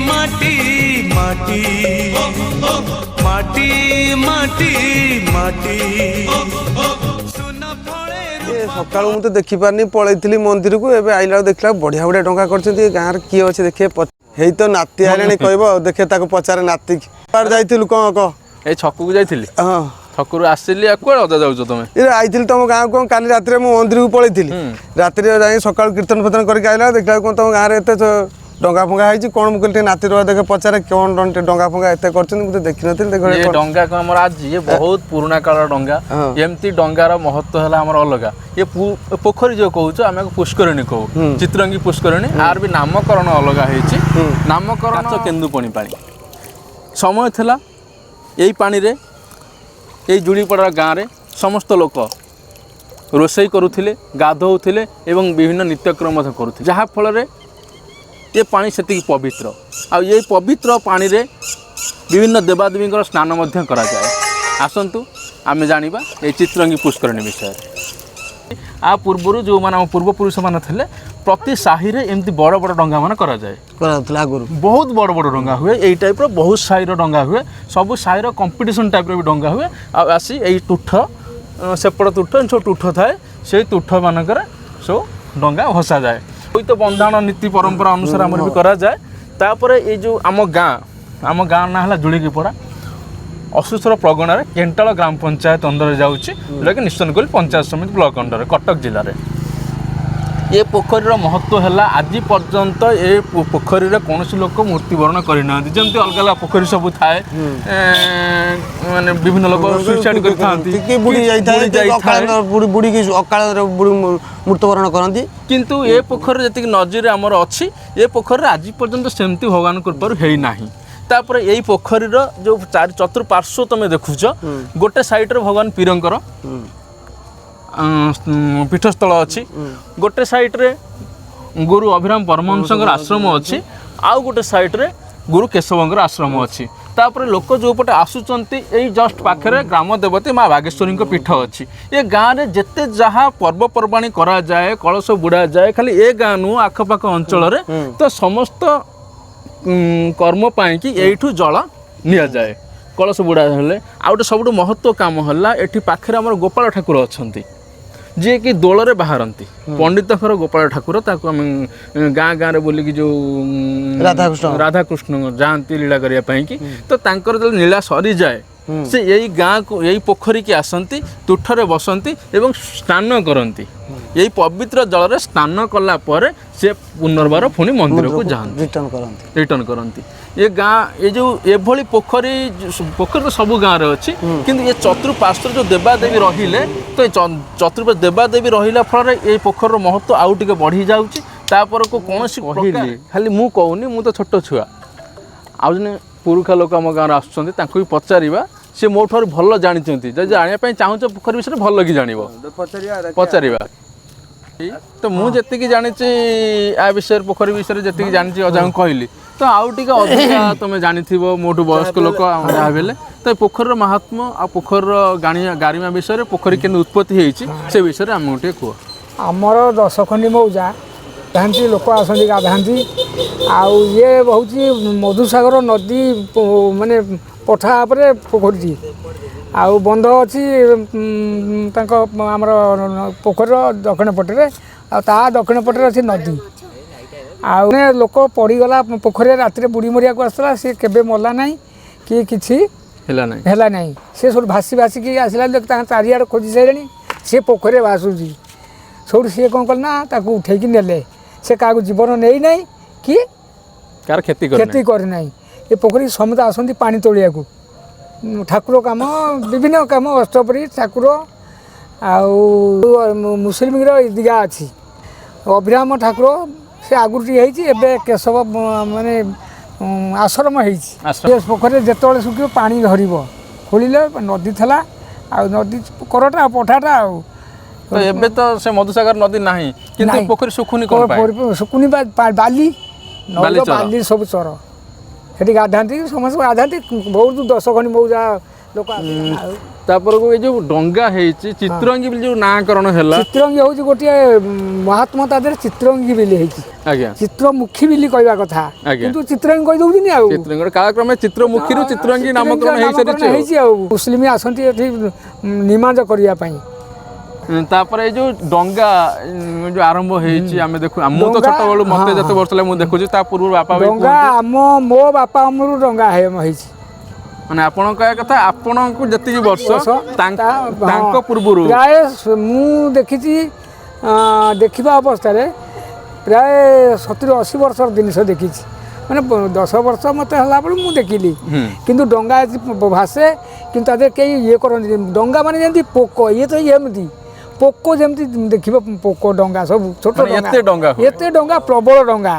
ମାଟି ମାଟି ମାଟି ମାଟି ମାଟି ସୁନା ଫଳେ। ଏ ସକାଳୁ ମୁଁ ତ ଦେଖିପାରିନି, ପଳେଇଥିଲି ମନ୍ଦିରକୁ। ଏବେ ଆଇଲା ବେଳକୁ ଦେଖିଲା ବଢିଆ ବଢିଆ ଡଙ୍ଗା କରିଛନ୍ତି। ଏ ଗାଁରେ କିଏ ଅଛି ଦେଖିଏ। ହେଇ ତ ନାତି ଆଇଲାଣି, କହିବ ଆଉ ଦେଖେ, ତାକୁ ପଚାରେ। ନାତି, କୁଆଡେ ଯାଇଥିଲୁ, କଣ କହ? ଏଇ ଛକକୁ ଯାଇଥିଲି। ଛକରୁ ଆସିଲି। ଆଉ କୁଆଡ଼େ ଅଜା ଯାଉଛ ତମେ? ଏ ଆଇଥିଲି ତମ ଗାଁକୁ। କଣ କାଲି ରାତିରେ ମୁଁ ମନ୍ଦିରକୁ ପଳେଇଥିଲି, ରାତିରେ ଯାଇ ସକାଳୁ କୀର୍ତ୍ତନ ଫୀର୍ତ୍ତନ କରିକି ଆଇଲା, ଦେଖିଲା ବେଳକୁ କଣ ତମ ଗାଁରେ ଏତେ ଡଙ୍ଗା ଫଙ୍ଗା ହେଇଛି କଣ? ମୁଁ କହିଲି ଟିକେ ନାତି ର ଦେଖେ, ପଚାରେ କଣ ଡଙ୍ଗା ଫଙ୍ଗା ଏତେ କରିଛନ୍ତି, ମୁଁ ତ ଦେଖିନଥିଲି ଦେଖ। ଏ ଡଙ୍ଗା କଣ ଆମର ଆଜି? ଇଏ ବହୁତ ପୁରୁଣା କାଳର ଡଙ୍ଗା। ଏମିତି ଡଙ୍ଗାର ମହତ୍ଵ ହେଲା ଆମର ଅଲଗା। ଏ ପୋଖରୀ ଯୋଉ କହୁଛ, ଆମେ ଆକୁ ପୁଷ୍କରିଣୀ କହୁ, ଚିତ୍ରଙ୍ଗୀ ପୁଷ୍କରିଣୀ। ଆର ବି ନାମକରଣ ଅଲଗା ହେଇଛି। ନାମକରଣ କେନ୍ଦୁପଣି ପାଣି। ସମୟ ଥିଲା ଏଇ ପାଣିରେ ଏଇ ଜୁଳିପଡ଼ା ଗାଁରେ ସମସ୍ତ ଲୋକ ରୋଷେଇ କରୁଥିଲେ, ଗାଧୋଉଥିଲେ ଏବଂ ବିଭିନ୍ନ ନିତ୍ୟକ୍ରମ ମଧ୍ୟ କରୁଥିଲେ, ଯାହାଫଳରେ ଏ ପାଣି ସେତିକି ପବିତ୍ର। ଆଉ ଏଇ ପବିତ୍ର ପାଣିରେ ବିଭିନ୍ନ ଦେବାଦେବୀଙ୍କର ସ୍ନାନ ମଧ୍ୟ କରାଯାଏ। ଆସନ୍ତୁ ଆମେ ଜାଣିବା ଏଇ ଚିତ୍ରଙ୍ଗୀ ପୁଷ୍କରିଣୀ ବିଷୟରେ। ଆ ପୂର୍ବରୁ ଯେଉଁମାନେ ଆମ ପୂର୍ବପୁରୁଷମାନେ ଥିଲେ, ପ୍ରତି ସାହିରେ ଏମିତି ବଡ଼ ବଡ଼ ଡଙ୍ଗାମାନ କରାଯାଏ। କରାଯାଉଥିଲା ଆଗରୁ। ବହୁତ ବଡ଼ ବଡ଼ ଡଙ୍ଗା ହୁଏ ଏଇ ଟାଇପ୍ର, ବହୁତ ସାହିର ଡଙ୍ଗା ହୁଏ। ସବୁ ସାହିର କମ୍ପିଟିସନ୍ ଟାଇପ୍ର ବି ଡଙ୍ଗା ହୁଏ। ଆଉ ଆସି ଏଇ ତୁଠ, ସେପଟ ତୁଠ, ଏମିତି ସବୁ ତୁଠ ଥାଏ, ସେଇ ତୁଠ ମାନଙ୍କରେ ସବୁ ଡଙ୍ଗା ଭସାଯାଏ। ବୋଇତ ବନ୍ଧାଣ ନୀତି ପରମ୍ପରା ଅନୁସାରେ ଆମର ବି କରାଯାଏ। ତାପରେ ଏଇ ଯେଉଁ ଆମ ଗାଁ, ଆମ ଗାଁ ନାଁ ହେଲା ଜୁଳିକିପଡ଼ା, ଅସୁସର ପ୍ରଗଣାରେ କେଣ୍ଟାଳ ଗ୍ରାମ ପଞ୍ଚାୟତ ଅଣ୍ଡରରେ ଯାଉଛି, ଯେଉଁଟାକି ନିଶ୍ଚନକୋଇଲି ପଞ୍ଚାୟତ ସମିତି ବ୍ଲକ ଅଣ୍ଡରରେ, କଟକ ଜିଲ୍ଲାରେ। ଏ ପୋଖରୀର ମହତ୍ତ୍ୱ ହେଲା ଆଜି ପର୍ଯ୍ୟନ୍ତ ଏ ପୋଖରୀରେ କୌଣସି ଲୋକ ମୃତ୍ୟୁବରଣ କରିନାହାନ୍ତି। ଯେମିତି ଅଲଗା ଅଲଗା ପୋଖରୀ ସବୁ ଥାଏ, ମାନେ ବିଭିନ୍ନ ଲୋକ ସୁଇସାଇଡ୍ କରିଥାନ୍ତି କି ବୁଡି ଯାଇଥାଏ, ବୁଡି ଯାଇଥାଏ। ବୁଡିକି ଅକାଳରେ ମୃତ୍ୟୁବରଣ କରନ୍ତି। କିନ୍ତୁ ଏ ପୋଖରୀରେ ଯେତିକି ନଜିର ଆମର ଅଛି, ଏ ପୋଖରୀରେ ଆଜି ପର୍ଯ୍ୟନ୍ତ ସେମିତି ଭଗବାନଙ୍କ କୃପାରୁ ହେଇନାହିଁ। ତାପରେ ଏଇ ପୋଖରୀର ଯେଉଁ ଚାରି ଚତୁଃପାର୍ଶ୍ୱ ତମେ ଦେଖୁଛ, ଗୋଟେ ସାଇଡ଼ରେ ଭଗବାନ ପୀରଙ୍କର ପୀଠସ୍ଥଳ ଅଛି, ଗୋଟେ ସାଇଡ଼ରେ ଗୁରୁ ଅଭିରାମ ପରମହଂସଙ୍କର ଆଶ୍ରମ ଅଛି, ଆଉ ଗୋଟେ ସାଇଡ଼ରେ ଗୁରୁ କେଶବଙ୍କର ଆଶ୍ରମ ଅଛି। ତାପରେ ଲୋକ ଯେଉଁପଟେ ଆସୁଛନ୍ତି, ଏଇ ଜଷ୍ଟ ପାଖରେ ଗ୍ରାମ ଦେବତୀ ମା ବାଗେଶ୍ୱରୀଙ୍କ ପୀଠ ଅଛି। ଏ ଗାଁରେ ଯେତେ ଯାହା ପର୍ବପର୍ବାଣୀ କରାଯାଏ, କଳସ ବୁଡ଼ାଯାଏ, ଖାଲି ଏ ଗାଁ ନୁହଁ, ଆଖପାଖ ଅଞ୍ଚଳରେ ତ ସମସ୍ତ କର୍ମ ପାଇଁକି ଏଇଠୁ ଜଳ ନିଆଯାଏ କଳସ ବୁଡ଼ା ହେଲେ। ଆଉ ଗୋଟେ ସବୁଠୁ ମହତ୍ତ୍ୱ କାମ ହେଲା, ଏଠି ପାଖରେ ଆମର ଗୋପାଳ ଠାକୁର ଅଛନ୍ତି, ଯିଏକି ଦୋଳରେ ବାହାରନ୍ତି। ପଣ୍ଡିତଙ୍କର ଗୋପାଳ ଠାକୁର, ତାକୁ ଆମେ ଗାଁ ଗାଁରେ ବୁଲିକି ଯୋଉ ରାଧାକୃଷ୍ଣ। ରାଧାକୃଷ୍ଣ ଯାଆନ୍ତି ଲୀଳା କରିବା ପାଇଁକି, ତ ତାଙ୍କର ଯେତେବେଳେ ଲୀଳା ସରିଯାଏ, ସେ ଏଇ ଗାଁକୁ, ଏଇ ପୋଖରୀକି ଆସନ୍ତି, ତୁଠରେ ବସନ୍ତି ଏବଂ ସ୍ନାନ କରନ୍ତି। ଏଇ ପବିତ୍ର ଜଳରେ ସ୍ନାନ କଲା ପରେ ସେ ପୁନର୍ବାର ପୁଣି ମନ୍ଦିରକୁ ଯାଆନ୍ତି, ରିଟର୍ନ କରନ୍ତି। ରିଟର୍ନ କରନ୍ତି। ଏ ଗାଁ ଏ ଯେଉଁ ଏଭଳି ପୋଖରୀ, ପୋଖରୀ ତ ସବୁ ଗାଁରେ ଅଛି, କିନ୍ତୁ ଏ ଚତୁଃପାର୍ଶ୍ୱରେ ଯେଉଁ ଦେବାଦେବୀ ରହିଲେ, ତ ଏ ଚତୁଃପାର୍ଶ୍ୱ ଦେବାଦେବୀ ରହିଲା ଫଳରେ ଏଇ ପୋଖରୀର ମହତ୍ତ୍ୱ ଆଉ ଟିକେ ବଢ଼ି ଯାଉଛି। ତାପରକୁ କୌଣସି କହିଲି, ଖାଲି ମୁଁ କହୁନି, ମୁଁ ତ ଛୋଟ ଛୁଆ, ଆଉ ଜଣେ ପୁରୁଖା ଲୋକ ଆମ ଗାଁରେ ଆସୁଛନ୍ତି, ତାଙ୍କୁ ବି ପଚାରିବା। ସେ ମୋ ଠାରୁ ଭଲ ଜାଣିଛନ୍ତି। ଯଦି ଜାଣିବା ପାଇଁ ଚାହୁଁଛ ପୋଖରୀ ବିଷୟରେ, ଭଲ କି ଜାଣିବ, ପଚାରିବା। ତ ମୁଁ ଯେତିକି ଜାଣିଛି ଆ ବିଷୟରେ, ପୋଖରୀ ବିଷୟରେ ଯେତିକି ଜାଣିଛି ଅଜାଙ୍କୁ କହିଲି, ତ ଆଉ ଟିକେ ଅଧିକା ତମେ ଜାଣିଥିବ ମୋଠୁ, ବୟସ୍କ ଲୋକ ଯାହା ବି ହେଲେ। ତ ଏ ପୋଖରୀର ମାହାତ୍ମ୍ୟ ଆଉ ପୋଖରୀର ଗାରିମା ବିଷୟରେ, ପୋଖରୀ କେମିତି ଉତ୍ପତ୍ତି ହେଇଛି ସେ ବିଷୟରେ ଆମକୁ ଟିକେ କୁହ। ଆମର ଦଶଖଣ୍ଡି ମୌଜା ଯାଆନ୍ତି, ଲୋକ ଆସନ୍ତି, ଗାଧାନ୍ତି। ଆଉ ଇଏ ହେଉଛି ମଧୁସାଗର ନଦୀ ମାନେ ପଠା ଉପରେ ପୋଖରୀଟି, ଆଉ ବନ୍ଧ ଅଛି ତାଙ୍କ ଆମର ପୋଖରୀର ଦକ୍ଷିଣ ପଟରେ, ଆଉ ତା ଦକ୍ଷିଣ ପଟରେ ଅଛି ନଦୀ। ଆଉ ଲୋକ ପଡ଼ିଗଲା ପୋଖରୀରେ, ରାତିରେ ବୁଡ଼ି ମରିବାକୁ ଆସୁଥିଲା, ସେ କେବେ ମଲା ନାହିଁ କି କିଛି ହେଲା ନାହିଁ। ହେଲା ନାହିଁ। ସେ ସବୁ ଭାସି ଭାସିକି ଆସିଲା, ତାଙ୍କ ଚାରିଆଡ଼େ ଖୋଜି ସାରିଲେଣି, ସେ ପୋଖରୀରେ ଭାସୁଛି। ସେଇଠୁ ସିଏ କ'ଣ କଲେ ନା ତାକୁ ଉଠେଇକି ନେଲେ। ସେ କାହାକୁ ଜୀବନ ନେଇନାହିଁ କି କାହାର କ୍ଷତି କ୍ଷତି କରିନାହିଁ। ଏ ପୋଖରୀ ସମସ୍ତେ ଆସନ୍ତି ପାଣି ତୋଳିବାକୁ, ଠାକୁର କାମ, ବିଭିନ୍ନ କାମ, ଅଷ୍ଟପରି ଠାକୁର। ଆଉ ମୁସଲିମର ঈଦଗାହ ଅଛି, ଅଭିରାମ ଠାକୁର, ସେ ଆଗରୁ ଟିକେ ହେଇଛି, ଏବେ କେଶବ ମାନେ ଆଶ୍ରମ ହେଇଛି। ଏ ପୋଖରୀରେ ଯେତେବେଳେ ଶୁଖିବ ପାଣି ଧରିବ, ଖୋଳିଲେ ନଦୀ ଥିଲା, ଆଉ ନଦୀ କରଟା ଆଉ ପଠାଟା ଆଉ। ତ ଏବେ ତ ସେ ମଧୁସାଗର ନଦୀ ନାହିଁ, କିନ୍ତୁ ପୋଖରୀ ଶୁଖୁନି କଣ ପାଇଁ? ଶୁଖୁନି ବାଲି, ବାଲି ସବୁ ଚର। ସେଠି ଗାଧାନ୍ତି, ସମସ୍ତେ ଗାଧାନ୍ତି। ବହୁତ ଦଶ ଖଣ୍ଡି ମୌଜା ଲୋକ ଆସନ୍ତି। ଆଉ ତାପରକୁ ଏଇ ଯୋଉ ଡଙ୍ଗା ହେଇଛି, ଚିତ୍ରଙ୍ଗୀ ବୋଲି ଯୋଉ ନାଁକରଣ ହେଲା? ଚିତ୍ରଙ୍ଗୀ ହେଉଛି ଗୋଟିଏ ମହାତ୍ମା, ତା ଦେହରେ ଚିତ୍ରଙ୍ଗୀ ବୋଲି ହେଇଛି। ଚିତ୍ରମୁଖୀ ବୋଲି କହିବା କଥା, କିନ୍ତୁ ଚିତ୍ରଙ୍ଗୀ କହିଦେଉଛନ୍ତି ଆଉ। ଚିତ୍ରଙ୍ଗୀ କାଳକ୍ରମେ ଚିତ୍ରମୁଖୀରୁ ଚିତ୍ରଙ୍ଗୀ ନାମକରଣ ହେଇସାରିଛି ଆଉ। ହେଇଛି। ଆଉ ମୁସଲିମ ଆସନ୍ତି ଏଠି ନିମାଜ କରିବା ପାଇଁ। ତାପରେ ଏଇ ଯୋଉ ଡଙ୍ଗା ଯୋଉ ଆରମ୍ଭ ହେଇଛି, ଆମେ ଦେଖୁ, ମୁଁ ତ ଛୋଟବେଳୁ, ମତେ ଯେତେ ବର୍ଷ ହେଲା ମୁଁ ଦେଖୁଛି, ତା ପୂର୍ବରୁ ବାପା ବି ଡଙ୍ଗା କୁହନ୍ତି। ଆମ ମୋ ବାପା ଅମରୁ ଡଙ୍ଗା ହେଇଛି। ମାନେ ଆପଣଙ୍କ କହିବା କଥା, ଆପଣଙ୍କୁ ଯେତିକି ବର୍ଷ, ତାଙ୍କ ପୂର୍ବରୁ ପ୍ରାୟ ମୁଁ ଦେଖିଛି, ଦେଖିବା ଅବସ୍ଥାରେ ପ୍ରାୟ 70-80 ବର୍ଷର ଜିନିଷ ଦେଖିଛି। ମାନେ 10 ବର୍ଷ ମୋତେ ହେଲା ବେଳକୁ ମୁଁ ଦେଖିଲି। କିନ୍ତୁ ଡଙ୍ଗା ଆଜି ଭାସେ, କିନ୍ତୁ ତା ଦେହରେ କେହି ଇଏ କରନ୍ତିନି। ଡଙ୍ଗା ମାନେ ଯେମିତି ପୋକ, ଇଏ ତ ଏମିତି ପୋକ ଯେମିତି ଦେଖିବ, ପୋକ ଡଙ୍ଗା ସବୁ ଛୋଟ। ମାନେ ଏତେ ଡଙ୍ଗା ହୁଏ? ଏତେ ଡଙ୍ଗା, ପ୍ରବଳ ଡଙ୍ଗା,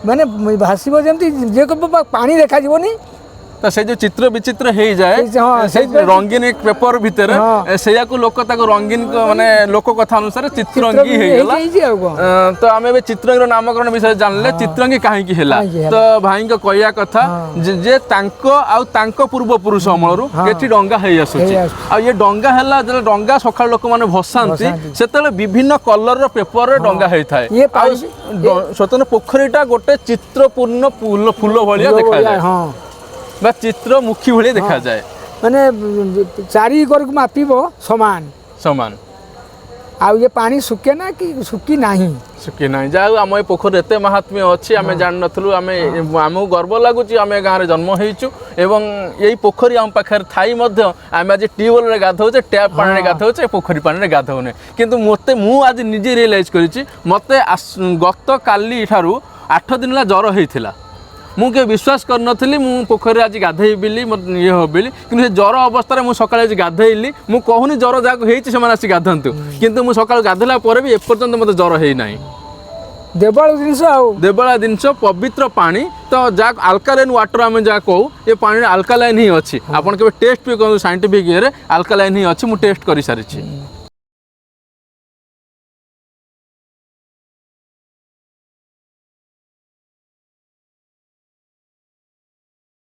ମାନେ ଭାସିବ ଯେମିତି ଯିଏ କହିବ ପାଣି ଦେଖାଯିବନି। ତ ସେ ଯୋଉ ଚିତ୍ର ବିଚିତ୍ର ହେଇଯାଏ ହଁ, ସେଇ ରଙ୍ଗୀନ ପେପର ଭିତରେ, ସେଇଆକୁ ଲୋକ ତାକୁ ରଙ୍ଗୀନ ମାନେ ଲୋକ କଥା ଅନୁସାରେ ଚିତ୍ରଙ୍ଗୀ ଚିତ୍ରଙ୍ଗୀ ହେଇଗଲା। ହେଇଯାଇଛି ଆଉ କଣ। ତ ଆମେ ଏବେ ଚିତ୍ରଙ୍ଗୀର ନାମକରଣ ବିଷୟରେ ଜାଣିଲେ, ଚିତ୍ରଙ୍ଗୀ କାହିଁକି ହେଲା। କାହିଁକି ହେଲା। ତ ଭାଇଙ୍କ କହିବା କଥା ଯେ ତାଙ୍କ ଆଉ ତାଙ୍କ ପୂର୍ବପୁରୁଷ ଅମଳରୁ ଏଠି ଡଙ୍ଗା ହେଇ ଆସୁଛି। ହେଇ ଆସୁଛି। ଆଉ ଇଏ ଡଙ୍ଗା ହେଲା, ଯେତେବେଳେ ଡଙ୍ଗା ସକାଳୁ ଲୋକମାନେ ଭସାନ୍ତି, ଭସାନ୍ତି। ସେତେବେଳେ ବିଭିନ୍ନ କଲରର ପେପରରେ ଡଙ୍ଗା ହେଇଥାଏ। ଇଏ ଆଉ ସ୍ୱତନ୍ତ୍ର ପୋଖରୀଟା ଗୋଟେ ଚିତ୍ରପୂର୍ଣ୍ଣ ଫୁଲ ଫୁଲ ଭଳିଆ ଫୁଲ ଭଳିଆ, ଦେଖାଯାଏ ବା ଚିତ୍ରମୁଖୀ ଭଳି ଦେଖାଯାଏ। ମାନେ ଚାରି କରକୁ ମାପିବ ସମାନ। ସମାନ। ଆଉ ଇଏ ପାଣି ଶୁକେ ନା କି ଶୁକି ନାହିଁ। ଶୁଖି ନାହିଁ। ଯାହା ହଉ, ଆମ ଏ ପୋଖରୀ ଏତେ ମାହାତ୍ମ୍ୟ ଅଛି, ଆମେ ଜାଣିନଥିଲୁ। ଆମକୁ ଗର୍ବ ଲାଗୁଛି, ଆମେ ଗାଁରେ ଜନ୍ମ ହେଇଛୁ ଏବଂ ଏଇ ପୋଖରୀ ଆମ ପାଖରେ ଥାଇ ମଧ୍ୟ ଆମେ ଆଜି ଟ୍ୟୁବୱେଲ୍ରେ ଗାଧଉଛେ, ଟ୍ୟାପ୍ ପାଣିରେ ଗାଧଉଛେ, ପୋଖରୀ ପାଣିରେ ଗାଧଉନେ। କିନ୍ତୁ ମୁଁ ଆଜି ନିଜେ ରିଏଲାଇଜ୍ କରିଛି, ମୋତେ ଗତକାଲି ଠାରୁ 8 ଦିନ ହେଲା ଜ୍ୱର ହେଇଥିଲା। ମୁଁ କେବେ ବିଶ୍ୱାସ କରିନଥିଲି ମୁଁ ପୋଖରୀରେ ଆଜି ଗାଧେଇବି ବୋଲି, ମୋତେ ଇଏ ହେବ ବୋଲି। କିନ୍ତୁ ସେ ଜ୍ୱର ଅବସ୍ଥାରେ ମୁଁ ସକାଳେ ଆଜି ଗାଧେଇଲି। ମୁଁ କହୁନି ଜ୍ୱର ଯାହାକୁ ହେଇଛି ସେମାନେ ଆସି ଗାଧନ୍ତୁ, କିନ୍ତୁ ମୁଁ ସକାଳୁ ଗାଧେଇଲା ପରେ ବି ଏପର୍ଯ୍ୟନ୍ତ ମୋତେ ଜ୍ୱର ହେଇନାହିଁ। ଦେବାଳ ଜିନିଷ ଆଉ। ଦେବଳା ଜିନିଷ, ପବିତ୍ର ପାଣି ତ, ଯାହା ଆଲକାଲାଇନ୍ ୱାଟର ଆମେ ଯାହା କହୁ, ଏ ପାଣିରେ ଆଲକାଲାଇନ୍ ହିଁ ଅଛି। ଆପଣ କେବେ ଟେଷ୍ଟ ବି କରନ୍ତୁ ସାଇଣ୍ଟିଫିକ୍ ଇଏରେ, ଆଲକାଲାଇନ୍ ହିଁ ଅଛି। ମୁଁ ଟେଷ୍ଟ କରିସାରିଛି।